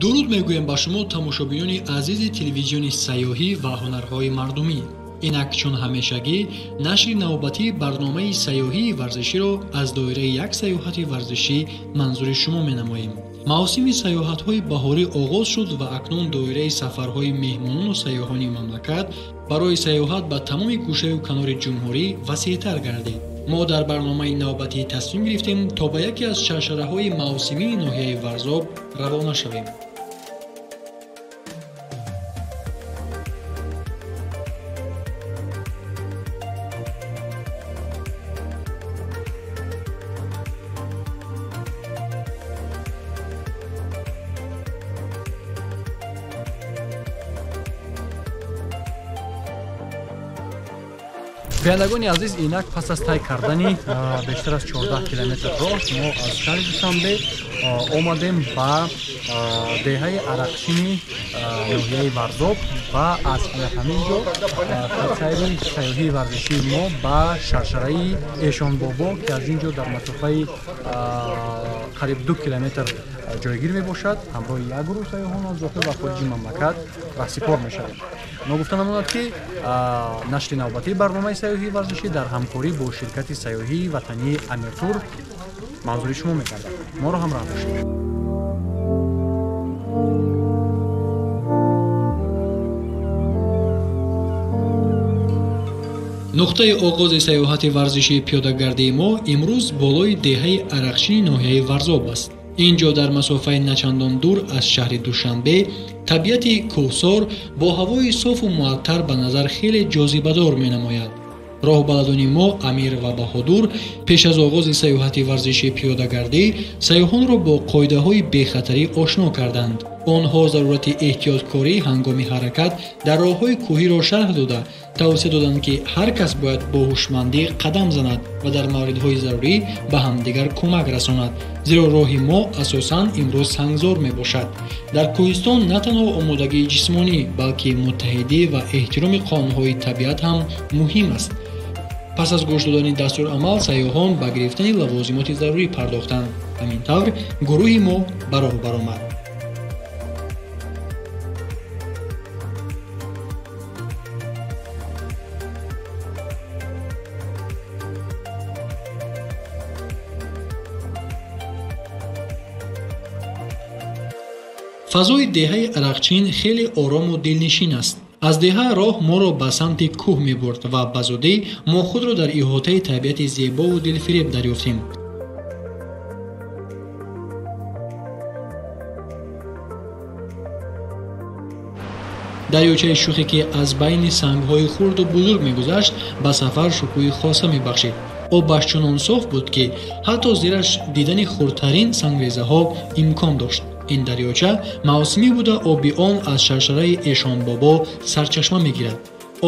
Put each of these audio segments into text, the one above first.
Дуруд мегӯем ба шумо тамошобинони азизи телевизиони сайёҳӣ ва ҳунарҳои мардумӣ. Инак чун ҳамешагӣ нашри навбатии барномаи сайёҳии варзиширо аз доираи як сайёҳати варзишӣ манзури шумо менамоем. Мавсими сайёҳатҳои баҳорӣ оғоз шуд ва акнун доираи сафарҳои меҳмонону сайёҳони мамлакат барои сайёҳат ба тамоми гӯшаю канори ҷумҳурӣ васеътар гардид. Мо дар барномаи навбатӣ тасмим гирифтем то ба яке аз шаршараҳои мавсимии ноҳияи Варзоб равона шавем. Бинандагони азиз, инак пас аз тай кардани бештар аз 14 километр роҳ мо аз шаҳри Душанбе омадем ба деҳаи Арақчини ноҳияи Варзоб ва аз ҳамин ҷо сайри сайёҳии варзишии мо ба шаршараи Эшонбобо, ки аз ин ҷо дар масофаи қариб 2 километр ҷойгир мебошад, ҳамроҳи як гурӯҳ сайёҳон аз дохил ва хориҷи мамлакат раҳсипор мешавем. Ногуфта намонад, ки нашри навбатии барномаи сайёҳии варзишӣ дар ҳамкорӣ бо ширкати сайёҳии ватании Амиртур манзури шумо мегардад. Моро ҳамроҳ бошед. Нуқтаи оғози сайёҳати варзишии пиёдагардии мо имрӯз болои деҳаи Арақчини ноҳияи Варзоб аст. Ин ҷо дар масофаи начандон дур аз шаҳри Душанбе табиати кӯҳсор бо ҳавои софу муаттар ба назар хеле ҷозибадор менамояд. Роҳбаладони мо Амир ва Баҳодур пеш аз оғози сайёҳати варзишии пиёдагардӣ сайёҳонро бо қоидаҳои бехатарӣ ошно карданд. Онҳо зарурати эҳтиёткорӣ ҳангоми ҳаракат дар роҳҳои кӯҳиро шарҳ дода, тавсия доданд, ки ҳар кас бояд бо ҳушмандӣ қадам занад ва дар мавридҳои зарурӣ ба ҳамдигар кӯмак расонад, зеро роҳи мо асосан имрӯз сангзор мебошад. Дар кӯҳистон на танҳо омодагии ҷисмонӣ, балки муттаҳидӣ ва эҳтироми қонунҳои табиат ҳам муҳим аст. Пас аз гӯш додани дастурамал сайёҳон ба гирифтани лавозимоти зарурӣ пардохтанд. Ҳамин тавр гурӯҳи мо ба роҳ баромад. Фазои деҳаи Арақчин хеле орому дилнишин аст. Аз деҳа роҳ моро ба самти кӯҳ мебурд ва ба зудӣ мо худро дар иҳотаи табиати зебову дилфиреб дарёфтем. Дарёчаи шухе, ки аз байни сангҳои хурду бузург мегузашт, ба сафар шукӯҳи хоса мебахшид. Обаш чунон соф буд, ки ҳатто зераш дидани хурдтарин сангрезаҳо имкон дошт. Ин дарёча мавсимӣ буда, оби он аз шаршараи Эшонбобо сарчашма мегирад.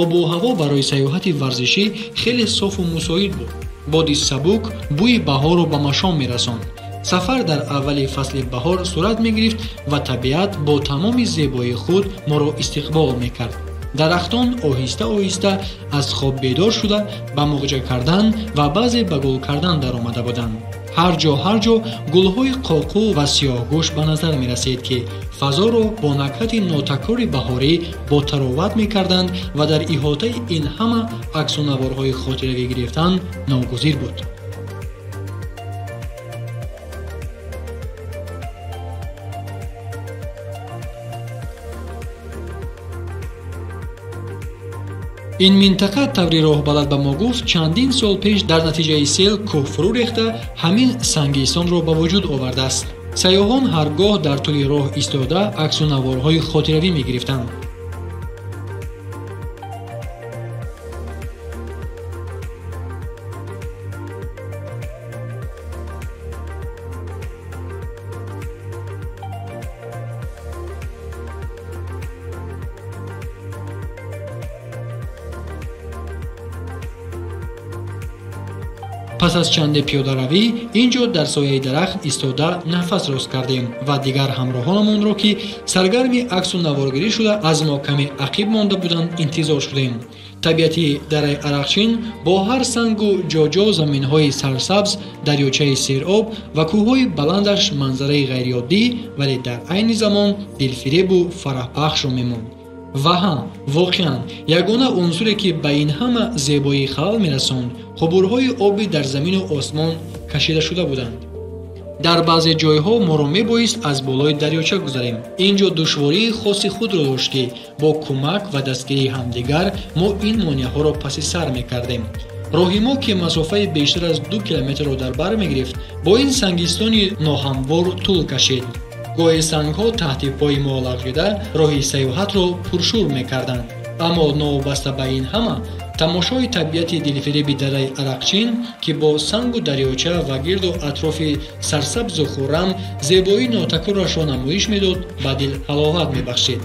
Обу ҳаво барои сайёҳати варзишӣ хеле софу мусоид буд. Боди сабук бӯи баҳорро ба машом мерасонд. Сафар дар аввали фасли баҳор сурат мегирифт ва табиат бо тамоми зебоии худ моро истиқбол мекард. Дарахтон оҳиста-оҳиста аз хоб бедор шуда, ба муғҷа кардан ва баъзе ба гул кардан даромада буданд. Ҳар ҷо гулҳои қоқу ва сиёҳгӯш ба назар мерасид, ки фазоро бо накҳати нотакрори баҳорӣ бо тароват мекарданд ва дар иҳотаи ин ҳама аксу наворҳои хотиравӣ гирифтан ногузир буд. Ин минтақа, таври роҳбалад ба мо гуфт, чандин сол пеш дар натиҷаи сел кӯҳ фурӯ рехта ҳамин сангистонро ба вуҷуд овардааст. Сайёҳон ҳар гоҳ дар тӯли роҳ истода аксу наворҳои хотиравӣ мегирифтанд. Пас аз чанде пиёдаравӣ ин ҷо дар сояи дарахт истода нафас рост кардем ва дигар ҳамроҳонамонро, ки саргарми аксу наворгирӣ шуда аз мо каме ақиб монда буданд, интизор шудем. Табиати дараи Арақчин бо ҳар сангу ҷоҷо заминҳои сарсабз, дарёчаи сероб ва кӯҳҳои баландаш манзараи ғайриоддӣ, вале дар айни замон дилфиребу фараҳбахшро мемонд. Ва ҳа, воқеан, ягона унсуре, ки ба ин ҳама зебоӣ халал мерасонд, қубурҳои оби дар замину осмон кашида шуда буданд. Дар баъзе ҷойҳо моро мебоист аз болои дарёча гузарем. Ин ҷо душвории хоси худро дошт, ки бо кӯмак ва дастгирии ҳамдигар мо ин монеаҳоро паси сар мекардем. Роҳи мо, ки масофаи бештар аз 2 километрро дар бар мегирифт, бо ин сангистони ноҳамвор тӯл кашид. Гоҳе сангҳо таҳти пои мо лағжида роҳи сайёҳатро пуршӯр мекарданд. Аммо новобаста ба ин ҳама, тамошои табиати дилфиреби дараи Арақчин, ки бо сангу дарёча ва гирду атрофи сарсабзу хуррам зебоии нотакрорашро намоиш медод, ба дил ҳаловат мебахшид.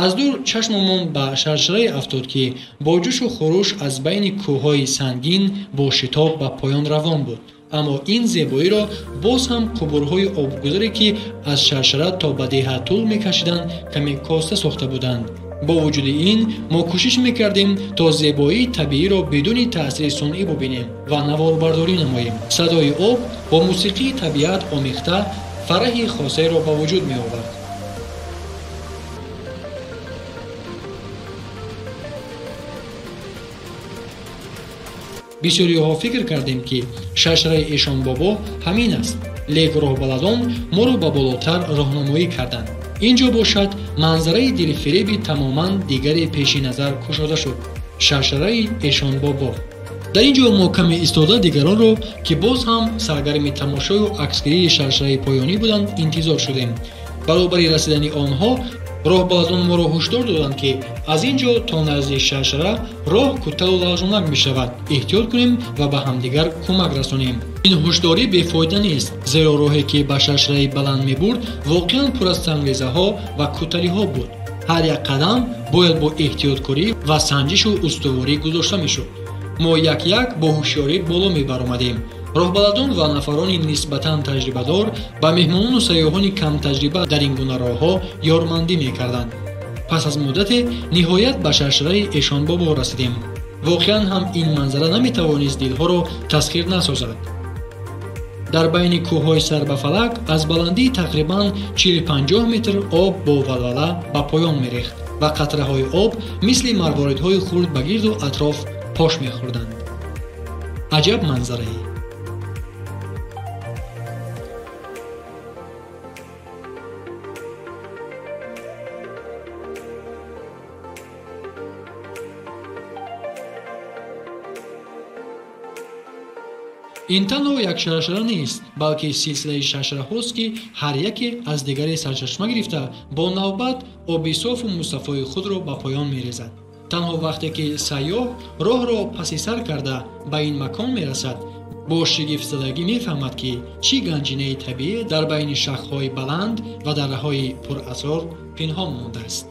Аз дур чашмамон ба шаршарае афтод, ки бо ҷӯшу хуруш аз байни кӯҳҳои сангин бо шитоб ба поён равон буд. Аммо ин зебоиро боз ҳам қубурҳои обгузаре, ки аз шаршара то ба деҳа тӯл мекашиданд, каме коста сохта буданд. Бо вуҷуди ин мо кӯшиш мекардем, то зебоии табииро бидуни таъсири сунъӣ бубинем ва наворбардорӣ намоем. Садои об бо мусиқии табиат омехта фараҳи хосаеро ба вуҷуд меовард. Бисёриҳо фикр кардем, ки шаршараи Эшонбобо ҳамин аст, лек роҳбаладон моро ба болотар роҳнамоӣ карданд. Ин ҷо бошад манзараи дилфиреби тамоман дигаре пеши назар кушода шуд – шаршараи Эшонбобо. Дар ин ҷо мо каме истода дигаронро, ки боз ҳам саргарми тамошою аксгирии шаршараи поёнӣ буданд, интизор шудем. Баробари расидани онҳо роҳбаладон моро ҳушдор доданд, ки аз ин ҷо то назди шаршара роҳ кӯталу лағжонак мешавад, эҳтиёт кунем ва ба ҳамдигар кӯмак расонем. Ин ҳушдорӣ бефоида нест, зеро роҳе, ки ба шаршараи баланд мебурд, воқеан пур аз сангрезаҳо ва кӯталиҳо буд. Ҳар як қадам бояд бо эҳтиёткорӣ ва санҷишу устуворӣ гузошта мешуд. Мо як-як бо ҳушёрӣ боло мебаромадем. Роҳбаладон ва нафарони нисбатан таҷрибадор ба меҳмонону сайёҳони камтаҷриба дар ин гуна роҳҳо ёрмандӣ мекарданд. Пас аз муддате ниҳоят ба шаршараи Эшонбобо расидем. Воқеан ҳам ин манзара наметавонист дилҳоро тасхир насозад. Дар байни кӯҳҳои сарбафалак аз баландии тақрибан 40-50 метр об бо валвала ба поён мерехт ва қатраҳои об мисли марворидҳои хурд ба гирду атроф пош мехӯрданд. Аҷаб манзарае! Ин танҳо як шаршара нест, балки силсилаи шаршараҳост, ки ҳар яке аз дигаре сарчашма гирифта бо навбат оби софу мусаффои худро ба поён мерезад. Танҳо вақте ки сайёҳ роҳро паси сар карда ба ин макон мерасад, бо шигифтзадагӣ мефаҳмад, ки чӣ ганҷинаи табиӣ дар байни шахҳои баланд ва дараҳои пурасрор пинҳон мондааст.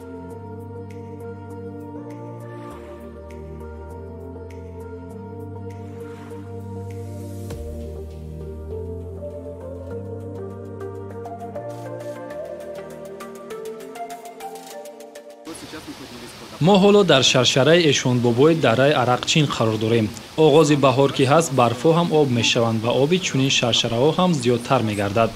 Мо ҳоло дар шаршараи Эшонбобои дараи Арақчин қарор дорем. Оғози баҳор ки ҳаст, барфҳо ҳам об мешаванд ва оби чунин шаршараҳо ҳам зиёдтар мегардад.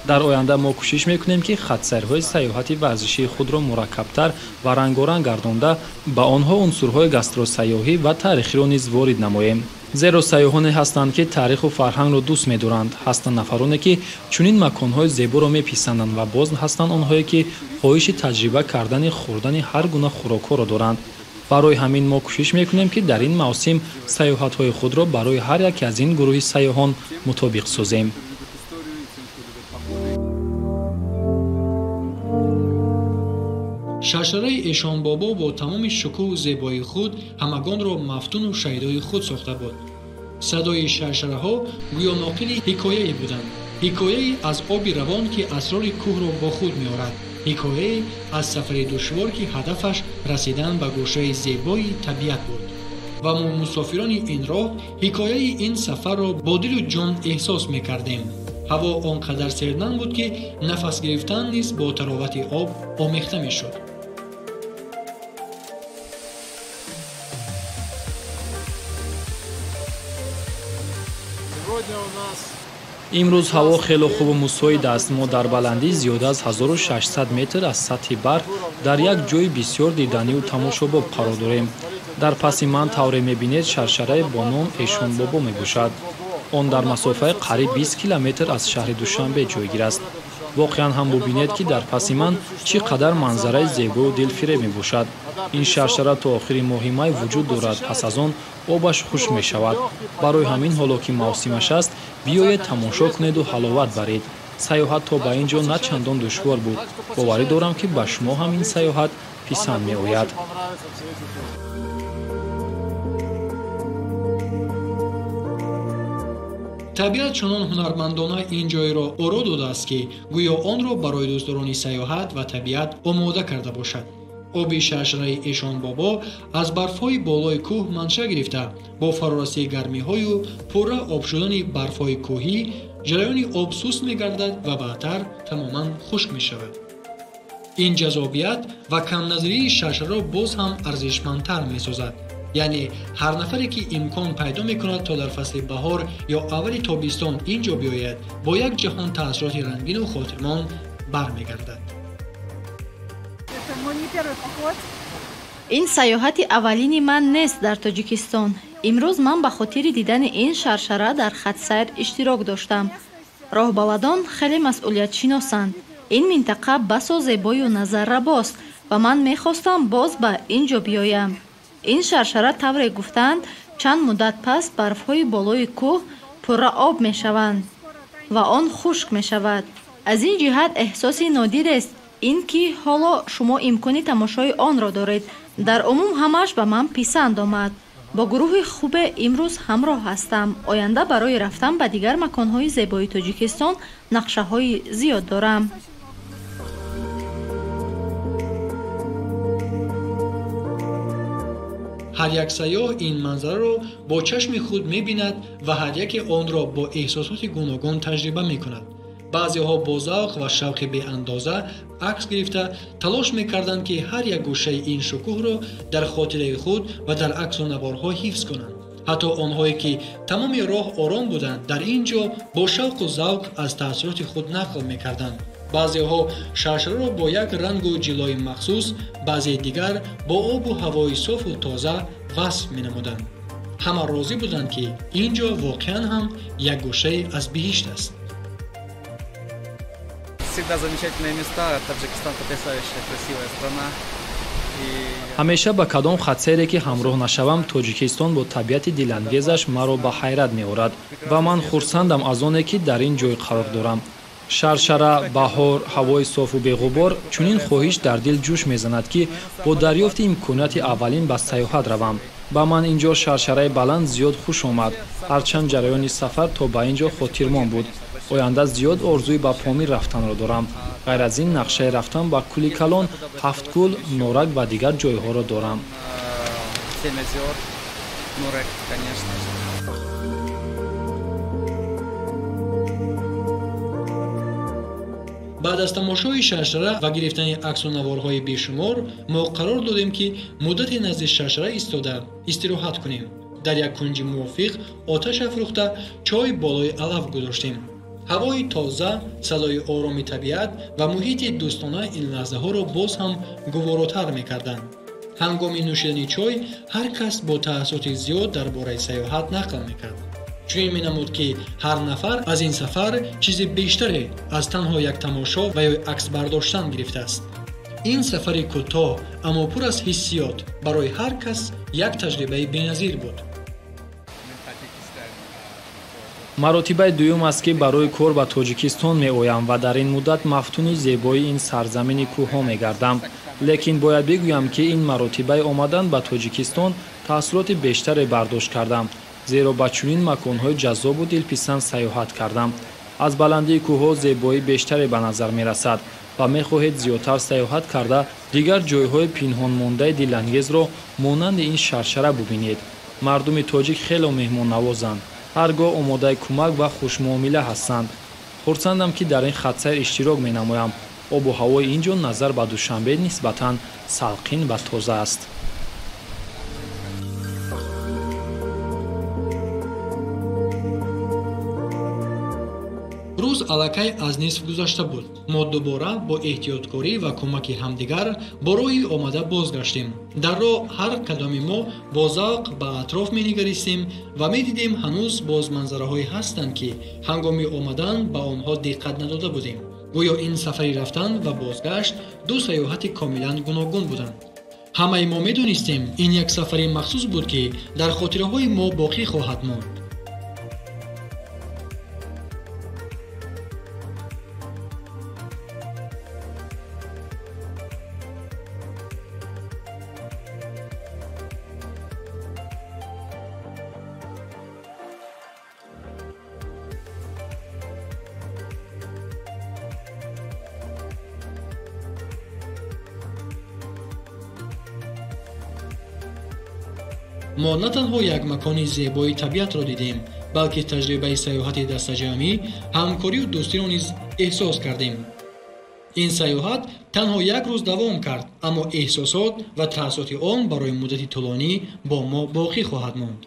Дар оянда мо кӯшиш мекунем, ки хатсайрҳои сайёҳати варзишии худро мураккабтар ва рангоранг гардонда, ба онҳо унсурҳои гастросайёҳӣ ва таърихиро низ ворид намоем. Зеро сайёҳоне ҳастанд, ки таъриху фарҳангро дӯст медоранд, ҳастанд нафароне, ки чунин маконҳои зеборо меписанданд ва боз ҳастанд онҳое, ки хоҳиши таҷриба кардани хӯрдани ҳар гуна хӯрокҳоро доранд. Барои ҳамин мо кӯшиш мекунем, ки дар ин мавсим сайёҳатҳои худро барои ҳар яке аз ин гурӯҳи сайёҳон мутобиқ созем. Шаршараи Эшонбобо бо тамоми шукӯҳу зебоии худ ҳамагонро мафтуну шаҳидои худ сохта буд. Садои шаршараҳо гӯё ноқили ҳикояе буданд. Ҳикояе аз оби равон, ки асрори кӯҳро бо худ меорад. Ҳикояе аз сафари душвор, ки ҳадафаш расидан ба гӯшаи зебои табиат буд. Ва мо мусофирони ин роҳ ҳикояи ин сафарро бо дилу ҷон эҳсос мекардем. Ҳаво он қадар сердам буд, ки нафас гирифтан низ бо таровати об омехта мешуд. Имрӯз ҳаво хело хубу мусоид аст. Мо дар баландии зиёда аз 1600 метр аз сатҳи барф дар як ҷойи бисёр диданиву тамошобоб қарор дорем. Дар паси ман тавре мебинед, шаршарае бо ном Эшонбобо мебошад. Он дар масофаи қариб 20 километр аз шаҳри Душанбе ҷойгир аст. Воқеан ҳам бубинед, ки дар паси ман чӣ қадар манзараи зебою дилфиреб мебошад. Ин шаршара то охири моҳи май вуҷуд дорад, пас аз он обаш хушк мешавад. Барои ҳамин ҳоло ки мавсимаш аст, биёед тамошо кунеду ҳаловат баред. Сайёҳат то ба ин ҷо на чандон душвор буд. Боварӣ дорам, ки ба шумо ҳам ин сайёҳат писанд меояд. Табиат чунон ҳунармандона ин ҷойро оро додааст, ки гӯё онро барои дӯстдорони сайёҳат ва табиат омода карда бошад. Оби шаршараи Эшонбобо аз барфҳои болои кӯҳ манша гирифта, бо фарорасии гармиҳою пурра об шудани барфҳои кӯҳӣ ҷараёни об суст мегардад ва баъдтар тамоман хушк мешавад. Ин ҷазобият ва камназирии шаршараро боз ҳам арзишмандтар месозад. Яъне ҳар нафаре, ки имкон пайдо мекунад, то дар фасли баҳор ё аввали тобистон ин ҷо биёяд, бо як ҷаҳон таассуроти рангину хотирмон бармегардад. Ин сайёҳати аввалини ман нест дар Тоҷикистон. Имрӯз ман ба хотири дидани ин шаршара дар хатсайр иштирок доштам. Роҳбаладон хеле масъулиятшиносанд. Ин минтақа басо зебою назаррабост ва ман мехостам боз ба ин ҷо биёям. Ин шаршара, тавре гуфтаанд, чанд муддат пас барфҳои болои кӯҳ пурра об мешаванд ва он хушк мешавад. Аз ин ҷиҳат эҳсоси нодирест ин ки ҳоло шумо имкони тамошои онро доред. Дар умум ҳамааш ба ман писанд омад. Бо гурӯҳи хубе имрӯз ҳамроҳ ҳастам. Оянда барои рафтан ба дигар маконҳои зебои Тоҷикистон нақшаҳои зиёд дорам. Ҳар як сайёҳ ин манзараро бо чашми худ мебинад ва ҳар яке онро бо эҳсосоти гуногун таҷриба мекунад. Баъзеҳо бо завқ ва шавқи беандоза акс гирифта талош мекарданд, ки ҳар як гӯшаи ин шукӯҳро дар хотираи худ ва дар аксу наворҳо ҳифз кунанд. Ҳатто онҳое, ки тамоми роҳ ором буданд, дар ин ҷо бо шавқу завқ аз таассуроти худ нақл мекарданд. Баъзеҳо шаршараро бо як рангу ҷилои махсус, баъзеи дигар бо обу ҳавои софу тоза васф менамуданд. Ҳама розӣ буданд, ки ин ҷо воқеан ҳам як гӯшае аз биҳишт аст. Всегда замечательные места. Таджикистан потрясающая, красивая страна. Ҳамеша ба кадом хатсайре ки ҳамроҳ нашавам, Тоҷикистон бо табиати дилангезаш маро ба ҳайрат меорад ва ман хурсандам аз оне, ки дар ин ҷой қарор дорам. Шаршара, баҳор, ҳавои софу беғубор, чунин хоҳиш дар дил ҷӯш мезанад, ки бо дарёфти имконияти аввалин ба сайёҳат равам. Ба ман ин ҷо шаршараи баланд зиёд хуш омад, ҳарчанд ҷараёни сафар то ба ин ҷо хотирмон буд. Оянда зиёд орзуи ба Помир рафтанро дорам. Ғайр аз ин, нақшаи рафтан ба Кӯли Калон, Ҳафткӯл, Норак ва дигар ҷойҳоро дорам. Баъд аз тамошои шаршара ва гирифтани аксу наворҳои бешумор, мо қарор додем, ки муддате назди шаршара истода истироҳат кунем. Дар як кунҷи мувофиқ оташ афрӯхта, чой болои алаф гузоштем. Ҳавои тоза, садои ороми табиат ва муҳити дӯстона ин лаҳзаҳоро боз ҳам гуворотар мекарданд. Ҳангоми нӯшидани чой ҳар кас бо таассуроти зиёд дар бораи сайёҳат нақл мекард. Чунин менамуд, ки ҳар нафар аз ин сафар чизи бештаре аз танҳо як тамошо ва ё акс бардоштан гирифтааст. Ин сафари кӯтоҳ, аммо пур аз ҳиссиёт барои ҳар кас як таҷрибаи беназир буд. Маротибаи дуюм аст, ки барои кор ба Тоҷикистон меоям ва дар ин муддат мафтуни зебоии ин сарзамини кӯҳҳо мегардам. Лекин бояд бигӯям, ки ин маротибаи омадан ба Тоҷикистон таассуроти бештаре бардошт кардам, зеро ба чунин маконҳои ҷаззобу дилписанд сайёҳат кардам. Аз баландии кӯҳҳо зебоӣ бештаре ба назар мерасад ва мехоҳед зиёдтар сайёҳат карда дигар ҷойҳои пинҳонмондаи дилангезро монанди ин шаршара бубинед. Мардуми тоҷик хело меҳмоннавозанд, ҳар гоҳ омодаи кӯмак ва хушмуомила ҳастанд. Хурсандам, ки дар ин хатсайр иштирок менамоям. Обу ҳавои ин ҷо назар ба Душанбе нисбатан салқин ва тоза аст. Рӯз аллакай аз нисф гузашта буд. Мо дубора бо эҳтиёткорӣ ва кӯмаки ҳамдигар бо роҳи омада бозгаштем. Дар роҳ ҳар кадоми мо бо завқ ба атроф менигаристем ва медидем ҳанӯз боз манзараҳое ҳастанд, ки ҳангоми омадан ба онҳо диққат надода будем. Гӯё ин сафари рафтан ва бозгашт ду сайёҳати комилан гуногун буданд. Ҳамаи мо медонистем, ин як сафари махсус буд, ки дар хотираҳои мо боқӣ хоҳад монд. Мо на танҳо як макони зебои табиатро дидем, балки таҷрибаи сайёҳати дастаҷамъӣ, ҳамкорию дӯстиро низ эҳсос кардем. Ин сайёҳат танҳо як рӯз давом кард, аммо эҳсосот ва таассуроти он барои муддати тӯлонӣ бо мо боқӣ хоҳад монд.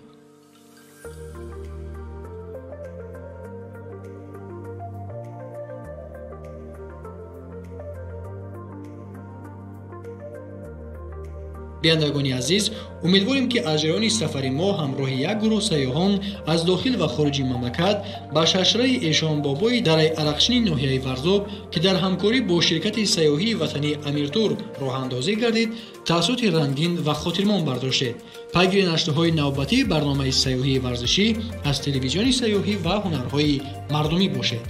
Бинандагони азиз, умедворем, ки аз ҷараёни сафари мо ҳамроҳи як гурӯҳ сайёҳон аз дохил ва хориҷи мамлакат ба шаршараи Эшонбобои дараи Арақчини ноҳияи Варзоб, ки дар ҳамкорӣ бо ширкати сайёҳии ватании Амиртур роҳандозӣ гардид, таассуроти рангин ва хотирмон бардоштед. Пайгири нашрҳои навбатии барномаи сайёҳии варзишӣ аз телевизиони сайёҳӣ ва ҳунарҳои мардумӣ бошед.